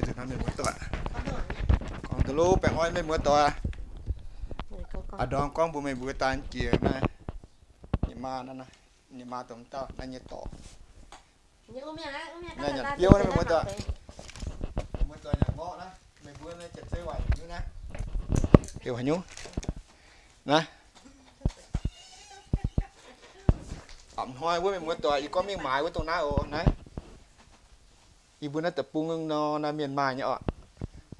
Nzunc hnoi mienh muoz-doic, gorngv duqv lov baengh orn mienh muoz-doic. A'ndorm gorngv mbuox meih mbuo daaih jiex naaiv, ninh maa naaiv, ninh maa dongh dauh naaiv nyei dorc. Naaiv nyanc biouv naaiv mienh muoz-doic. Mienh muoz-doic nyanc ngorqv naaiv, meih mbuo naaiv janx-zei waaic heuc nyungc naaiv, heuc haaix nyungc naaiv. Apc hnoi wuov mienh muoz-doic, yie gorngv mingh maaiz wuov dongh naaiv oc naaiv. Yie mbuo naaiv deic-bung nor naaiv mienh maaih nyei oc.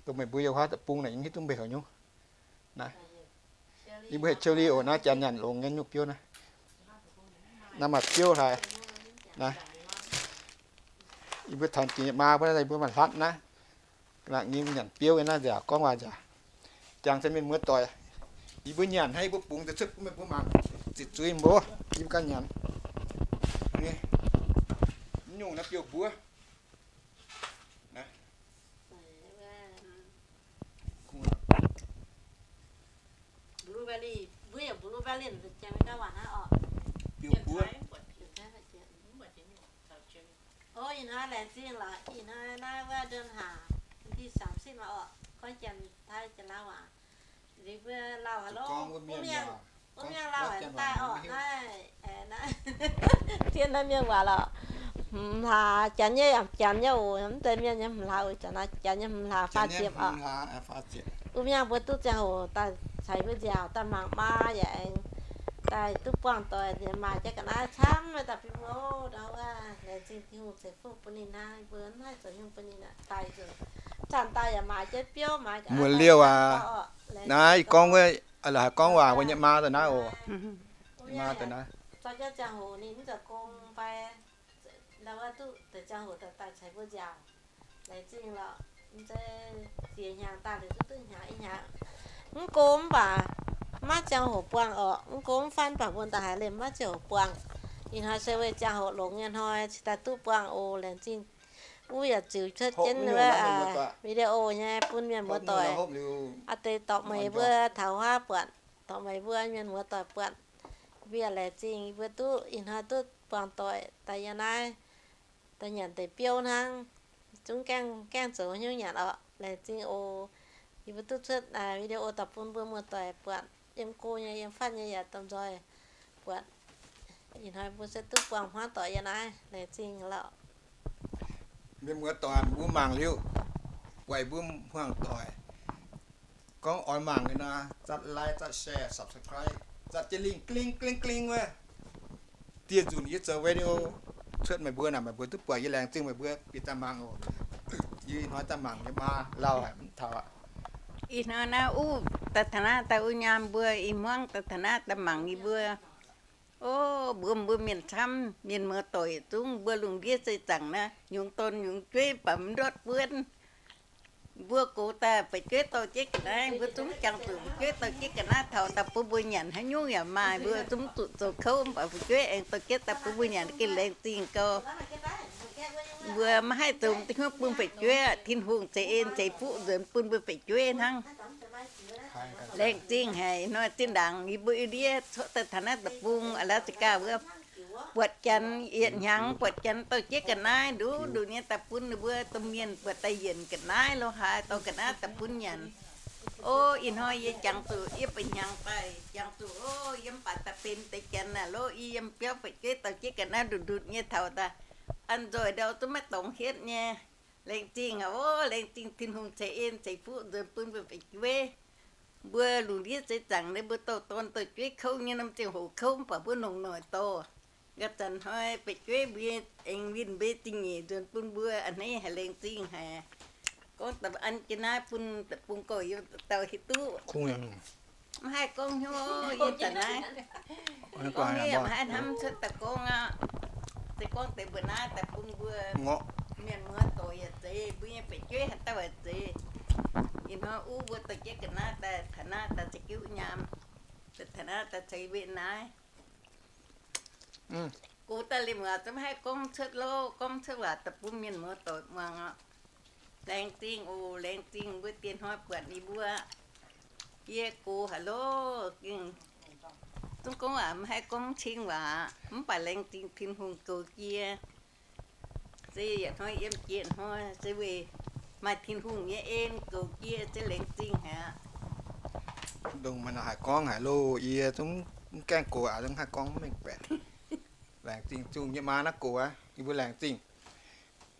Dongh meih mbuo yiem wuov deic-bung naaic yie mv hiuv duqv mbuo heuc nyungc naaiv. Yie mbuo heuc Chiu Li oc naaiv, janx nyanc longx nyei nyungc biouv naaiv. Naaiv maaih biouv hlaaix naaiv. Yie mbuo taux jiex maa mbuo naaiv, yie mbuo maaih hlatv naaiv. Laangh nyim nyanc biouv naaiv nziaauc gorngv waac nziaauc. Jangx se mienh muoz-doic, yie mbuo nyanc hnangv yie mbuo bungx deix cuotv bun meih mbuo mangc, zitc zuiz mbuo, yie mbuo ganh nyanc. Mv nyungc naaiv biouv mbuov. Ov, ih hnoi laengz zingh lorqc. Ih hnoi naaiv wuov เดือนห้า วันที่สามสิบ ma orqc, gorngv Janx-Taiv Janx-Lauv waac. Liuz mbuo lauh haaix lorqc, wuov mienh lauh haaix daaih orqc, naaiv, naaiv, tien naaiv mienh waac lorqc. Hmz hlaax, Janx nyei yaac Janx nyei oc, mv zeiz mienh nyei hmz hlaax oc, Janx nyei hmz hlaax faah ziepc orqc. Wuov mienh mbuo duqv ziangh hoc daaih caux mbuo nziaauc daaih mangc maa yaac aengx daaih duqv buangh doic, maaih jiex ga'naaiv camv daaih bun mbuo. Ndau wuov laengz zingh Tin-Hungh ceix fuqv bun ninh hnangv, mbuo mv haih zoux nyungc bun ninh aqv. Daaih nzunc zanc daaih yaac maaih jiex biouv, maaih ga'naaiv liouh aqv. Naaiv ih gorngv wuov, la'haiz gorngv waac mbuo nyei maa daaih naaiv oc. Maa daaih naaiv, zorqv jienv ziangh hoc ninh mv zoux gong fai ndau wuov duqv deix ziangh hoc daaih daaih caux mbuo nziaauc. Laengz zingh lorqc, mv zeiz ziex hnyangx daaih liuz duqv duqv hnyangx i hnyangx. Mv go mv baac maiv ziangh hoc buangh orqc. Mv go mv faanv baac mbuo ndaaih haiz liemh maiv ziangh hoc buangh. Ih hnoi se weic ziangh hoc longx nyei hnoi cingx daaih duqv buangh oc. Laengz zingh. Wuov yaac ziux cuotv jienv wuov video nyei bun mienh muoz-doic, aa deix dorh meih mbuo taux huaav buatc, dorh meih mbuo mienh muoz-doic buatc. Mbuo yaac laengz zingh yie mbuo duqv ih hnoi duqv buangh doic daaih yiem naaiv, daaih nyanc deix biouv hnangv. Zungv gaengh, gaengh zoux haaix nyungc nyanc orqc. Laengz zingh oc. Yie mbuo duqv cuotv video daaih bun mbuo muoz-doic buatc, yiem go nyei yiem fatv nyei yaac domh nzoih buatc. Ih hnoi mbuo se duqv buangh hmuangv doic yiem naaiv. Laengz zingh lorqc. Mienh muoz-doic, mbuo mangc liuz, weic mbuo hmuangv doic gorngv oix mangc nyei nor, zatv like, zatv share, subscribe, zatv jienv lingh gling gling gling wuov. Dieh nzunc yie zoux video cuotv meih mbuo naaic, meih mbuo duqv buatc. Yie laengz zingh meih mbuo bieqc daaih mangc oc. Yie hnoi daaih mangc nyei maa lauh haic mv taux aqv. Ih hnoi naaiv uv daaih taux naaiv daaih uv nyaam mbuo, ih hmuangv daaih taux naaiv daaih mangc yie mbuo. O, mbuo mbuo mienh camv, mienh muoz-doic zungv mbuo lungh ndiev seix zaangc naaiv, nyungc dorn nyungc jueiv baac mv ndortv buonv. Mbuo gox daaih fu'jueiv dorh jienv ga'naaiv, mbuo zungv jangx zuqc fu'jueiv dorh jienv ga'naaiv taux daaih bun mbuo nyanc. Haaix nyungc yaac maaih, mbuo zungv zuqc zoux kouv mv baac fu'jueiv aengx dorh jienv daaih bun mbuo nyanc, gengh laengz zingh gau. Mbuo maiv haih zoux deix hnyouv bun fu'jueiv, Tin-Hungh ceix en ceix fuqv nzuonx bun mbuo fu'jueiv hnangv. Laengz zingh haic. Hnoi zinh ndaangc yie mbuo ndiev cuotv daaih taux naaiv deic-bung Alaska wuov, buatc janx yietc hnyangx, buatc janx dorh jienv ga'naaiv nduqc nduqc nyei daaih bun ninh mbuo domh mienh buatc daaih yienc ga'naaiv lo haaix, dorh ga'naaiv daaih bun nyanc. O, ih hnoi yie jangx zuqc yie ba'hnyangx daaih jangx zuqc, o, yiem baac daaih benx deix janx naaic lo, yiem biauv fu'jueiv dorh jienv ga'naaiv nduqc nduqc nyei taux daaih, an nzoih ndau zungv maiv dorngx hietv nyei. Laengz zingh aqv, o, laengz zingh Tin-Hungh ceix en ceix fuqv nzuonx bun mbuo fu'jueiv. Mbuo lungh ndiev seix zaangc naaiv mbuo dorh dorn dorh jueiv kouv nyei norm ziangh hoc kouv mv baac mbuo longc noic dorh. Ga'zanc hnoi fu'jueiv mbuo aengx winh mbuo zingh nyeic nzuonx bun mbuo, a'hneiv haic, laengz zingh haic. Gorngv da'an jienv naaiv bun deic-bung gorx-youz dauh hiuv duqv. Mv haih gorngv hnyouv yie zanc naaiv. Gorngv yie mv haih hnamv cuotv daaih gorngv aqv. Se gorngv deix mbuo naaiv daaih bun mbuo mienh muoz-doic yaac zeiz, mbuo nyei fu'jueiv haaix dauh yaac zeiz. Ih hnoi uv mbuo dorh jienv ga'naaiv daaih taux naaiv daaih ceix jienv nyaam, taux naaiv daaih ceix wetv naaiv. Gox daaih liemh waac zungv mv haih gorngv cuotv lo, gorngv cuotv waac daaih bun mienh muoz-doic muangx oc. Laengz zingh oc, laengz zingh mbuo dieh hnoi buatc ninh mbuo. Yie gox haic loh, zungv gorngv waac mv haih gorngv cing waac, mv baac laengz zingh Tin-Hungh goux jiex. Se yietc hnoi yiem jiex hnoi se weic Maaih Tin-Hungh nyei en goux jiex se laengz zingh haic aqv. Dongh maaih haaix gorngv haic loh, yie zungv mv gaengh gox aqv, zungv haih gorngv mv mengh baeqc. Laengz zingh Tin-Hungh nyei maa naaiv gox aqv, yie mbuo laengz zingh.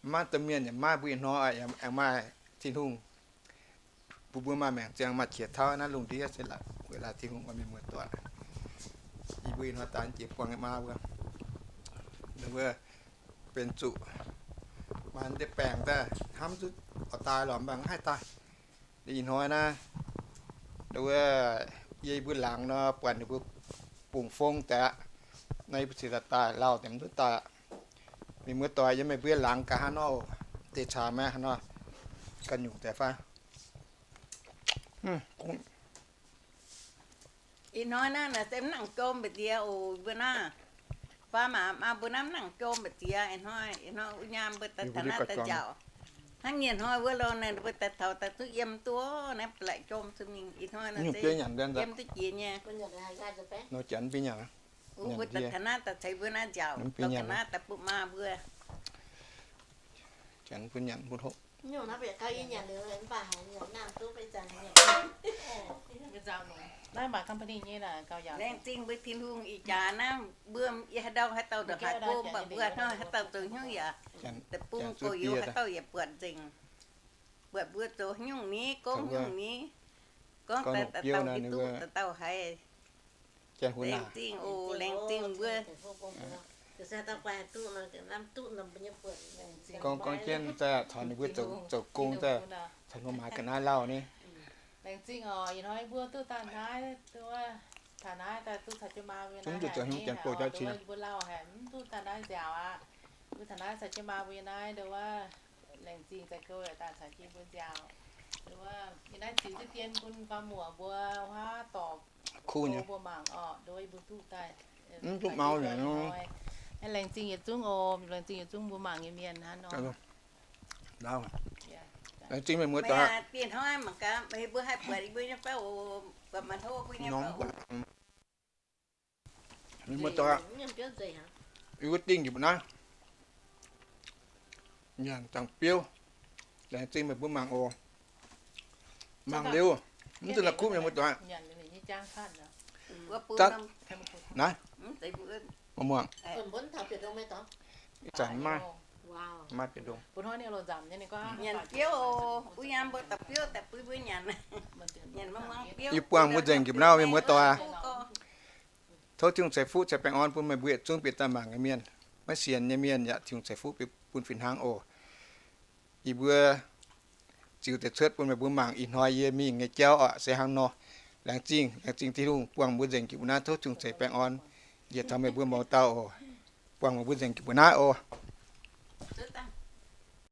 Mv maaih domh mienh yaac mv maaih, mbuo ih hnoi aengx maaih Tin-Hungh bun mbuo maaih maengc ziangh maaih qiex tauv naaiv lungh ndiev se laaix, weic laaix Tin-Hungh oix mienh muoz-doic. Yie mbuo ih hnoi daaih jiex buangh nyei maa mbuo, ninh mbuo benx zuqc maaih ndiev baengc daaih hnamv zuqc oix daaih lorqc, mv baac mv haih daaih. Ih hnoi naaiv, wuov, yie mbuo laangz nor, buatc ninh mbuo bungx fong daaih aqv. Naaiv yie mbuo cingx daaih daaih lauh deix mv duqv daaih aqv. Mienh muoz-doic, yiem meih mbuo laangz gaax hnangv nor, deix caax maiv hnangv nor, ganh nyungc deix fai. Ih hnoi naaiv naaic se mv nangc jom mbu'ziex oc, mbuo naaiv. Faam aac, maa mbuo naaiv mv nangc jom mbu'ziex. Ih hnoi, ih hnoi wuov nyaam mbuo daaih taux naaiv daaih nziaauc. Hnangv nyienh hnoi wuov lorqc, naaiv mbuo daaih taux daaih duqv yiem duqv naaiv, laaic jom zuqc mingh. Ih hnoi naaiv se yiem duqv jiex nyei. Mbuo daaih taux naaiv daaih ceix mbuo naaiv nziaauc, daaih taux naaiv daaih butv maa mbuo. Laengz zingh mbuo Tin-Hungh ih jaax naaiv, mbuo yie haaix dauh haaix dauh ndongc haaix go mv baac mbuo hnoi haaix dauh zoux hnyouv yaac deic-bung gorx-youz haaix dauh yaac buatc nzengc. Buatc mbuo zoux nyungc ni, gorngv nyungc ni, gorngv daaih dauh hiuv duqv, dauh dauh haiz. Laengz zingh oc, laengz zingh mbuo. Gorngv, gorngv jienv daaih caux ninh mbuo zoux, zoux gong daaih, caux ninh mbuo maaih ga'naaiv lauh ni. Laengz zingh oc, ih hnoi mbuo duqv daaih naaiv, duqv taux naaiv daaih duqv caux jienv maa mbuo naaiv, mbuo lauh haic, mv duqv daaih naaiv nziaauc aqv. Mbuo taux naaiv caux jienv maa mbuo yiem naaiv, nduov, laengz zingh za'gengh daaih caux jienv mbuo nziaauc. Nduov, yiem naaiv ziux diqv dien bun guaa muoc mbuo huaav dorc, kuv mbuo mangc orqc, nduov, yie mbuo duqv daaih, mv duqv mau. Laengz zingh yietc zungv oc, laengz zingh yietc zungv mbuo mangc nyei mienh hnangv nor. Laengz zingh meih muoz-doic. Diex hnoi mangc gaax, meih mbuo haih buatc yie mbuo nyei fai oc, buatc maaih hlo mbuo nyei fai oc. Meih muoz-doic, yie mbuo dingh njiec mbuo naaiv nyanc dangh biouv. Laengz zingh meih mbuo mangc oc. Mangc liuz, mv zeiz la'kuqv meih muoz-doic. Naaiv, muangx, ih zanc maiv, maiv bieqc ndongc. Yie buangh mbuo nzengc njiec mbuo naaiv meih muoz-doic. Tov Tin-Hungh ceix fuqv ceix baengh orn bun meih mbuo yietc zungv bieqc daaih mangc nyei mienh. Maiv sienx nyei mienh yaac Tin-Hungh ceix fuqv bun fih hnangv oc. Yie mbuo ziux deix cuotv bun meih mbuo mangc ih hnoi yie mingh nyei jauv oc, se hnangv nor. Laengz zingh, laengz zingh Tin-Hungh buangh mbuo nzengc njiec mbuo naaiv. Tov Tin-Hungh ceix baengh orn njiec taux meih mbuo mouz dauh oc. Buangh meih mbuo nzengc njiec mbuo naaiv oc.